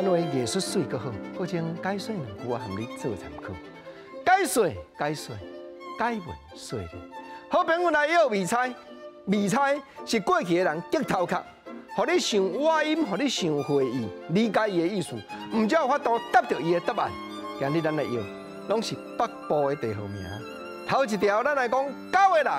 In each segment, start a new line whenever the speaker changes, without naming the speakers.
灣話藝術媠閣好，閣將解說兩句仔含你做參考。解說解說解文說理。好朋友來約未猜，未猜是過去的人激頭殼，予你想倚音，予你想會意，理解伊的意思，毋才有法度答著伊的答案。今日咱來約，攏是北部的地號名。頭一條，咱來講九个人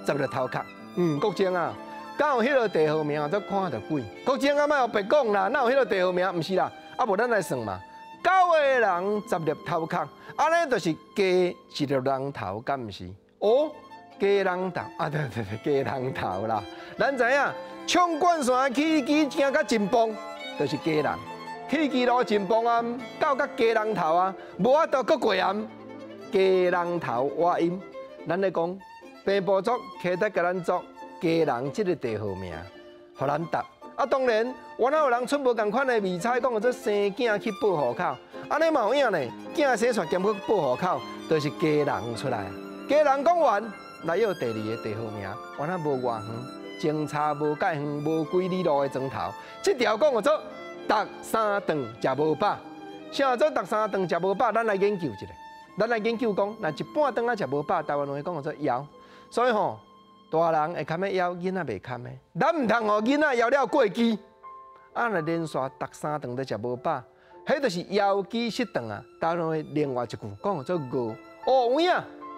十粒頭殼。國政啊，敢有彼个地號名做看著鬼？國政啊，莫予白講啦，哪有彼个地號名？毋是啦，啊無咱來算嘛。九个人十粒頭殼，按呢就是加一粒人頭，敢毋是？哦，加人頭啊，對對對，加人頭啦。咱知影，縱貫線起機行甲真磅，就是基隆。起機路真磅啊，到甲基隆頭啊，無法度閣過岸。基隆頭倚音，咱咧講平埔族起得共咱做基隆這个地號名，予咱答。啊，當然，原來有人出無仝款的未猜，講做生囝去報戶口，按呢嘛有影呢。囝生出來兼閣報戶口，就是基隆出來。基隆講完，來約第二个地號名，原來無偌遠，相差無蓋遠，無幾里路的莊頭。這條講做逐三頓食無飽，啥做逐三頓食無飽？咱來研究一下。咱來研究講，若一半頓仔食無飽，台灣話講做枵。所以吼，大人會堪的枵，囡仔袂堪的。咱毋通予囡仔枵了過飢。啊，若連續逐三頓都食無飽，彼就是枵飢失頓啊。台灣話另外一句講做餓。哦，有影，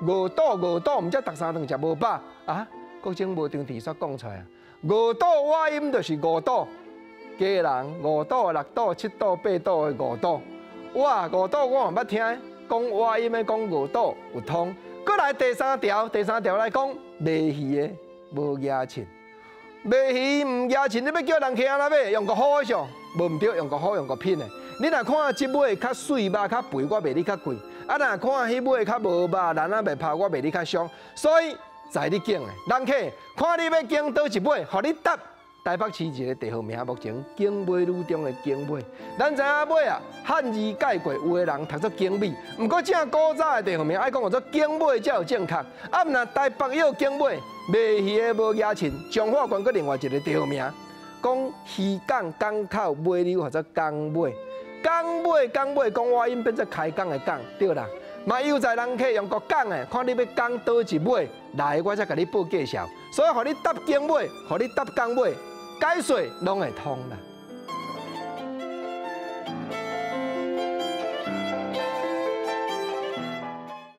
餓肚餓肚，毋才逐三頓食無飽啊？國政無張提煞講出來啊。餓肚倚音就是五堵，基隆五堵、六堵、七堵、八堵的五堵。哇，五堵我嘛捌聽。講倚音的講五堵有通，閣來第三條，第三條來講賣魚的無額秤，賣魚毋額秤，你欲叫人客按怎買？用個好的上，無毋對，用個好用個品的。你若看這尾較媠肉較肥，我賣你較貴；啊，若看彼尾較無肉，爛仔袂拋，我賣你較俗。所以在你揀的，人客看你欲揀佗一尾，予你答。台北市一个地號名，目前景美女中的景美，咱知影尾啊，漢字改過，有的人讀做景美，毋過正古早的地號名愛講做景美才有正確。啊，毋若台北約景美，賣魚的無額秤，彰化縣閣另外一个地號名，講漁港港口尾溜或者港尾，港尾港尾講倚音變做開講的講，對啦。嘛悠哉人客用國講的，看你欲講佗一尾來，我才共你報價數。所以予你答景美，予你答港尾。解說攏會通啦。